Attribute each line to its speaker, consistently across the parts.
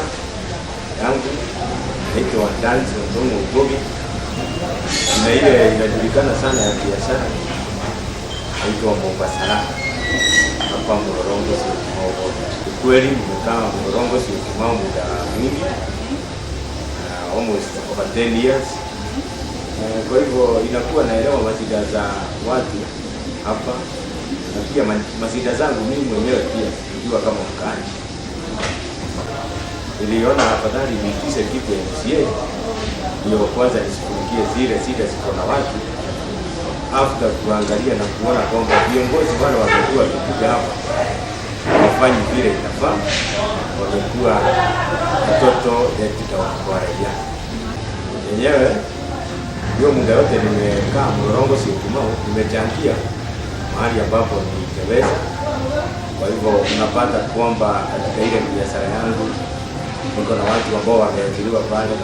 Speaker 1: Majina yangu naitwa Dansi Ndongo Ugogi. Jina ile inajulikana sana ya biashara, naitwa Mombasa hapa Mlolongo Syokimau. Ukweli nimekaa Mlolongo Syokimau muda mwingi, almost over 10 years. Kwa hivyo inakuwa naelewa mashida za watu hapa na pia mashida zangu mimi mwenyewe pia nikiwa kama mkaaji. Niliona afadhali niitishe kiti ya MCA ndio kwanza nishughulikie zile shida ziko na watu, after kuangalia na kuona kwamba viongozi wale wamekuwa wakikuja hapa hawafanyi vile inafaa, wamekuwa watoto letdown kwa raia yenyewe. Hiyo muda yote nimekaa Mlolongo Syokimau, nimechangia mahali ambapo ningeweza. Kwa hivyo unapata kwamba katika ile biashara yangu niko na watu ambao wameajiriwa pale,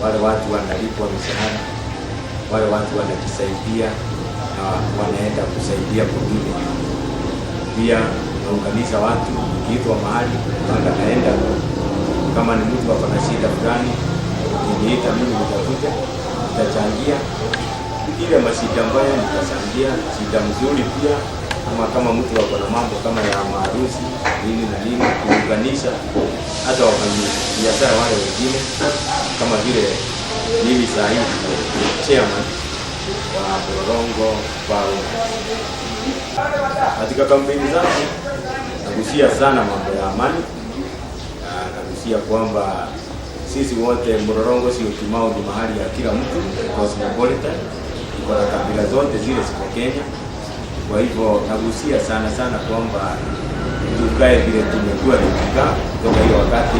Speaker 1: wale watu wanalipwa mishahara, wale watu wanajisaidia na wanaenda kusaidia community. Pia naunganisha watu, nikiitwa mahali anga naenda, kama ni mtu ako na shida fulani, ukiniita mimi nitakuja, nitachangia ile mashida ambayo nitachangia, shida mzuri pia, ama kama mtu ako na mambo kama ya maharusi nini na nini, kuunganisha hata wafanyabiashara wale wengine, kama vile mimi saa hii ni chairman wa Mlolongo Bar Owners. Katika kampeni zangu nagusia sana mambo ya amani, na nagusia kwamba sisi wote Mlolongo Syokimau ni mahali ya kila mtu, cosmopolitan, iko na kabila zote zile ziko Kenya. Kwa hivyo nagusia sana sana kwamba tukae vile tumekuwa tukikaa kutoka hiyo wakati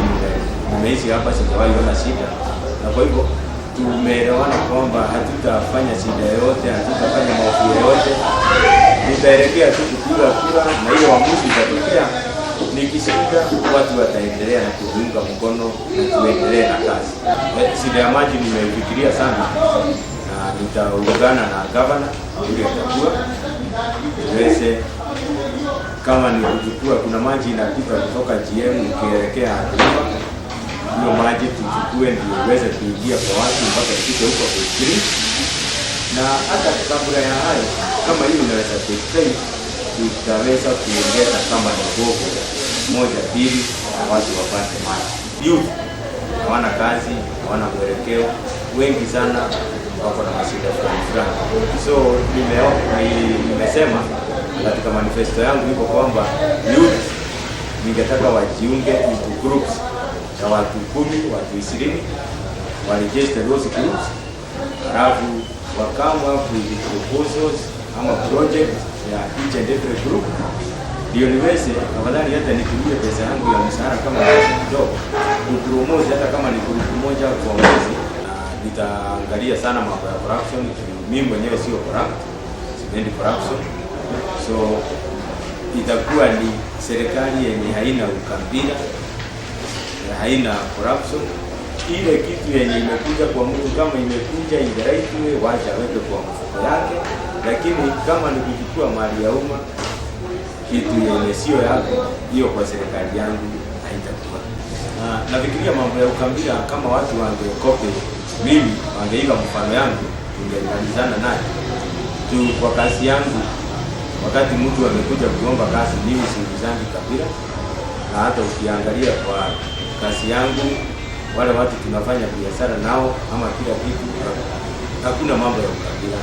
Speaker 1: nimeishi hapa, sijawahi ona shida, na kwa hivyo tumeelewana kwamba hatutafanya shida yoyote, hatutafanya maovu yoyote, tutaelekea tu kupiga kura, na hiyo uamuzi itatokea. Nikishinda, watu wataendelea na kuunga mkono na tuendelee na kazi. Shida ya maji nimeifikiria sana na nitaungana na gavana yule atakuwa tuweze kama ni kuchukua, kuna maji inapita kutoka GM ikielekea Athi River, hiyo maji tuchukue ndio iweze kuingia kwa watu mpaka ifike huko phase 3. Na hata kabla ya hayo, kama hiyo inaweza take time, tutaweza kuongeza kama ni borehole moja mbili, na watu wapate maji. Youth hawana kazi, hawana mwelekeo, wengi sana wako na mashida fulani fulani. So nimesema katika manifesto yangu iko kwamba youth ningetaka wajiunge into groups ya watu 10, watu 20, wa register those groups, halafu wa come up with proposals ama project ya each and every group, ndio niweze afadhali hata nitumie pesa yangu ya mshahara kama pesa kidogo kupromote hata kama ni group moja kwa mwezi. Na nitaangalia sana mambo ya corruption. Mimi mwenyewe sio corrupt, sipendi corruption, so itakuwa ni serikali yenye haina ukabila, haina corruption. Ile kitu yenye imekuja kwa mtu, kama imekuja in the right way, wacha aweke kwa mfuko yake, lakini kama ni kuchukua mali ya umma, kitu yenye sio yako, hiyo kwa serikali yangu haitakuwa. Na nafikiria mambo ya ukabila, kama watu wangekope mimi, wangeiga mfano yangu, tungemalizana naye tu. Kwa kazi yangu, wakati mtu amekuja kuomba kazi, mimi siulizangi kabila, na hata ukiangalia kwa kazi yangu, wale watu tunafanya biashara nao ama kila kitu, hakuna mambo ya ukabila.